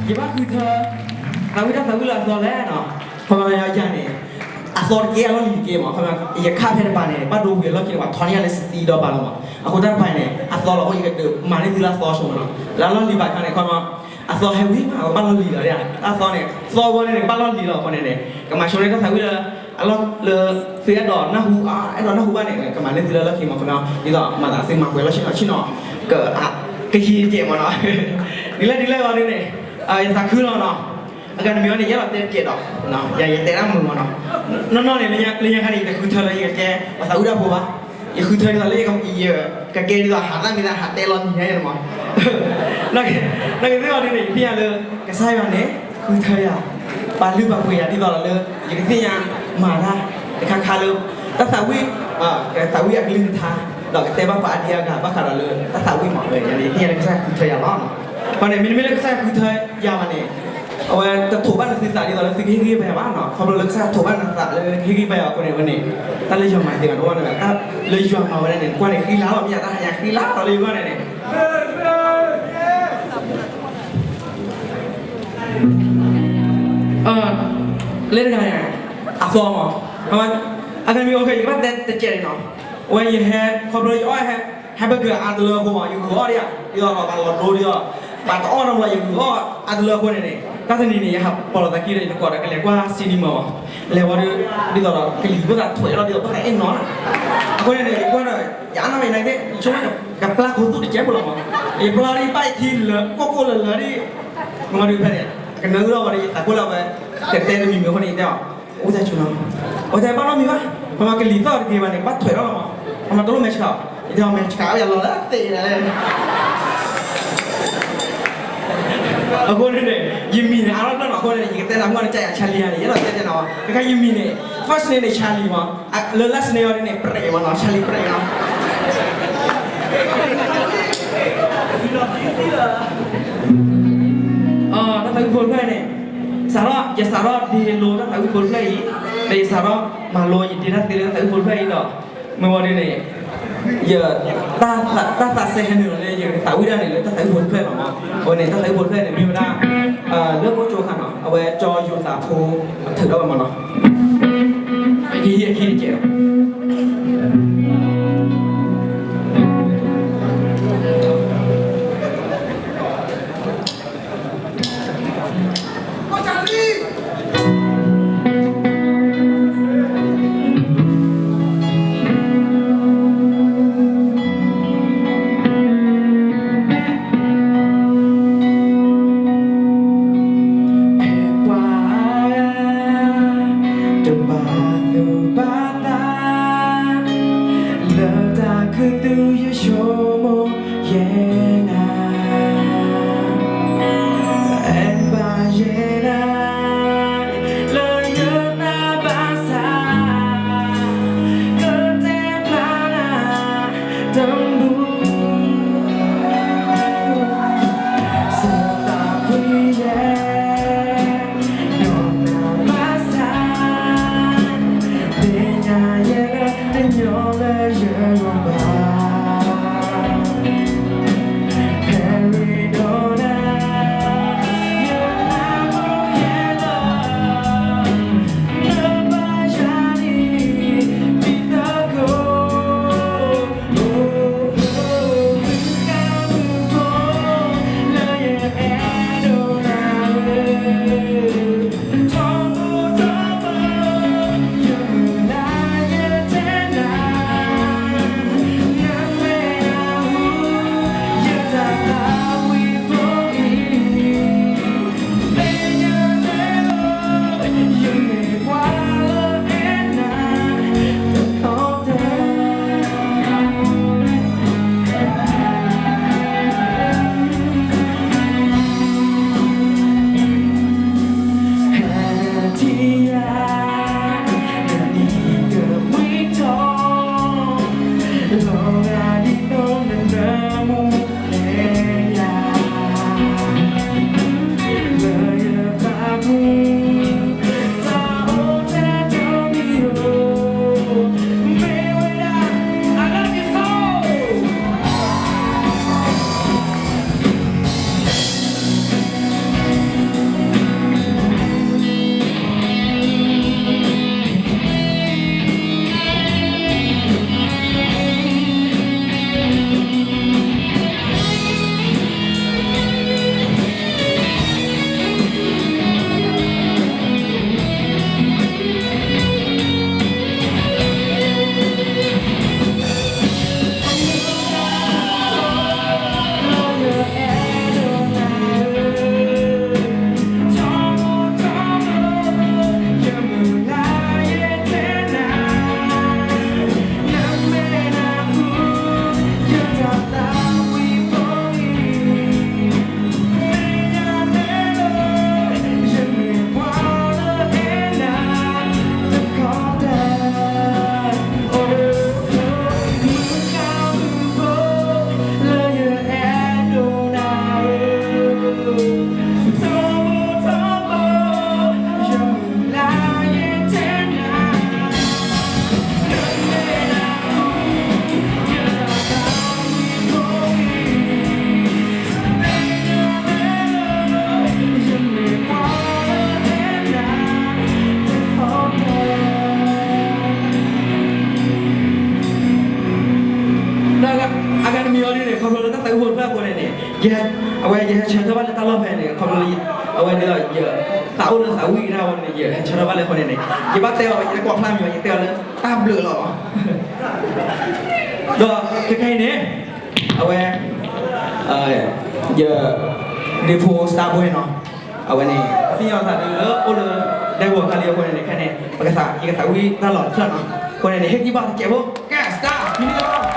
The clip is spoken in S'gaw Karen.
ယဘၣ်ဃုထၢ သးဝံၣ်တၢ်သးဝံၣ်လၢအသီလဲၣ်နီၤ. ခီပညီယၤန့ၣ် အသီတကဲအလီၢ်လံၤတကဲမး. ခီပညီ ယခးဖဲတပၤန့ၣ် ဘၣ်ဒိဝံၤအလီၢ်ခံန့ၣ် ပှၤထီန့ၢ်ယၤလၢစတံဒီးပာ်လီၤမး. အဃိတၢ်တပၤန့ၣ် အသီလီၤအဃိ ယကဒုးမၤန့ၢ်သုလၢအသီဆိမးနီၤ. လၢအလီၢ်လံၤဘၣ်ခါန့ၣ် ခီပညီ အသီဟဲဝံၤမး အဘၣ်လီၢ်လံၤလီၤ. တၢ်သီန့ၣ် သီဝဲန့ၣ် ကဘၣ်လီၢ်လံၤလီၤအဃိန့ၣ်န့ၣ် ကမၤဆိန့ၢ်တၢ်သးဝံၣ်လၢ အလီၢ်လၢ သုအဲၣ်ဒိးနၢ်ဟူ အဲၣ်ဒိးနၢ်ဟူဘၣ်န့ၣ် ကမၤန့ၢ်သုလၢလီၢ်ခံမး. ခီပညီ ဒ်သိးမၤသးသုမၤပှဲၤလီၢ်ဆ့ၣ်နီၤဆ့ၣ်နီၤ က ကယံာ်တကဲမးနီၤ. ဒ်လဲၣ်ဒ်လဲၣ်ဂီၤဒ်န့ၣ် ယသးခုလီၤနီၤ. အဂၤတမံၤအံၤန့ၣ် ယအဲၣ်ဒိးတဲတကဲးဒီး ယယတဲတၢ်မုာ်မးနီၤ. နီၢ်နီၢ်န့ၣ် လၢညါခါန့ၣ် ယတဃုထၢလၢယကကဲပှၤသးဝံၣ်တၢ်ဖိဘၣ်. ယဃုထၢဒ်သိးလၢ ယကကဲဒ်သိး ဟးတၢ်မ့ၢ်သး ဟးတဲလီၤနံၤညါယဲၢ်မး. နာ်က့သ့ၣ်အီၤဒ်န့ၣ် ယသ့ၣ်ညါလၢ ကစၢ်ယွၤန့ၣ် ဃုထၢယၤ ပာ်လုၢ်ပာ်ပှ့ၤယၤဒ်သိးလၢ ယကသ့ၣ်ညါမၤတၢ်တခါခါလၢ တၢ်သးဝံၣ် သးဝံၣ်အကလုၢ်ကထါ ဒီးကတဲဘၣ်ပှၤအါဒံအါဂၤ ဘၣ်ဃးဒီးလၢတၢ်သးဝံၣ်မး. ယသ့ၣ်ညါလၢကစၢ်ယွၤဃုထၢယၤလီၤ. အဃိန့ၣ် မ့တမ့ၢ်လၢကစၢ်ယွၤဃုထၢယၤဘၣ်န့ၣ် အဝဲတထိးဘၣ်နသုသးဒ်သိးလၢသုကဟ့ၣ်ဂံၢ်ဘါယၤဘၣ်နီၤ. ခီဖျိလၢကစၢ်ယွၤထိးဘၣ်နသးလၢကဟ့ၣ်ဂံၢ်ဘါယၤအဃိန့ၣ် အဝဲန့ၣ် တၢ်လၢယွၤမၤသ့ဘၣ်တအိၣ်န့ၣ် တၢ်လၢယွၤမၤဝဲဒၣ်န့ၣ် ကွၢ်န့ၣ်ဃံလၤလီၤ မ့ၢ်ယတၢ်ဟးယၤဃံလၤလီၤလၢယဂီၢ်န့ၣ်န့ၣ် လၢတဂၤန့ၣ် အသီမး အဂၤမံၤ ယကဘၣ်တဲတကဲးန့ၣ်နီၤ. အဝဲယဟဲ ခီဖျိယအီၣ်ဟဲ ဟဲဘၢၣ်ကၢအါတလၢအဃိမး ယဂုာ်အီၣ်ဒံးဧါ ဒ်သိးဒီးပှၤလီၤဒိဒ်သိး ပှၤတအီၣ်နီတဘျီ ယဂုာ်အီၣ်အါတလၢအဃိန့ၣ်န့ၣ် တၢ်တနံၤန့ၣ် ယဟးပိာ်လီၤသးခံဒီး ယတကိးဒီးကလဲၤကွၢ် cinema မး လဲၤဝံၤဒီး ဒ်သိးဒီးကလံၤဖိသၣ်ထွဲးလီၤ ဒ်သိးဖိသၣ်အဲၣ်နီၤလီၤ. အဃိန့ၣ်န့ၣ် ယကွၢ်ဒီး ယအါနီၢ်မ့ၢ်နာ်က့ ယဆိကမိၣ် ကပျၢ်ခိၣ်သူၣ်တကဲးဖိလီၤမး ယပျၢ်ဒ်ယဘၣ်ယခံလၢကိၢ်ကိၢ်လၢလၢဒ် မ့ၢ်ဝံၤဒီးဖဲန့ၣ် ကနၢအုၣ်ထီၣ်ဝဲဒီး ယသးကိၢ်လၢဝဲ ကတဲတမံၤမံၤအဃိန့ၣ် ယတဲအီၤ အိၣ်တၢ်စူၤနီၤ အိၣ်တၢ်ဘၣ်နီတမံၤဘၣ် ပမၤကလံၤသီၣ်တက့ၢ်ဘၣ်န့ၣ် ဘၣ်ထွဲးထီၣ်လီၤမး ပမၤတလိၣ်မဲဆှး ယတဲအီၤမဲဆှး အဝဲယလီၤလၢသ့ၣ်လဲၣ် အဃိန့ၣ်န့ၣ် ယမံၤန့ၣ် အါထီၣ်တဖျၢၣ်နီၤ အဃိန့ၣ် ယကတဲနၤမုၢ်န့ၣ် ကယၤ Charlie ယၤန့ၣ် ယအဲၣ်ဒိးတဲတဲနၤအီၤ ကခါယမံၤန့ၣ် first name န့ၣ် Charlie မး လၢ last name အီၤဒ်န့ၣ် ပြဲးမးနီၤ Charlie ပြဲးနီၤ တၢ်သးဝံၣ်ဖိတဖျၢၣ်န့ၣ် စးထီၣ် ယစးထီၣ်ဒ့လိတၢ်သးဝံၣ်ဖိတဖျၢၣ်အံၤ ဒီးယစးထီၣ်မၤလိယဒ့တၢ်သ့လၢတၢ်သးဝံၣ်ဖိတဖျၢၣ်အံၤဒီး မ့ၢ်ဝံၤဒ်န့ၣ် ယ တၢ်သးစဲဟဲနုာ်လီၤလၢယကသးဝံၣ်တၢ်န့ၣ် လၢတၢ်သးဝံၣ်ဖိတဖျၢၣ်လီၤမး. အဝဲန့ၣ် တၢ်သးဝံၣ်ဖိတဖျၢၣ်န့ၣ် မ့ၢ်ဝဲဒၣ် လၢကိကၠိခါနီၤ အဝဲကၠီယိၤသးဖိ အထုးထီၣ်ဝဲမးနီၤ အဟံၣ်အခံတကဲးလီၤ. ယဟဲဆၢထၢၣ်ဘၣ်လၢတၢ်လီၢ်ဖဲန့ၣ် ခီဖျိလၢ အဝဲဒ်သိးယသးအိၣ်လၢသးဝံၣ်ကဒါဝဲန့ၣ် ယဟဲဆၢထၢၣ်ဘၣ်လၢအဃိန့ၣ်န့ၣ် ယဘၣ်တဲအီၤ ယတကွၢ်ဖျါမံၤဘၣ် ယတဲအီၤလၢတၢ်ဘျုးလီၤ. ဒီးခဲခဲအံၤန့ၣ် အဝဲ ယ ဒ့ဖိ Starboy နီၤ အဝဲန့ၣ် သ့ၣ်ညါသးဒ်လၢအိၣ်လၢ ဒဲကဝီၤခါလံအဃိန့ၣ်န့ၣ် ခဲန့ၣ် ပကသး ယကသးဝံၣ်တၢ်လီၤတဖျၢၣ်နီၤ အဃိန့ၣ်န့ၣ် ဟ့ၣ်ဂံၢ်ဘါတစဲးဖိ ကဲ Star မံၤလီၤ.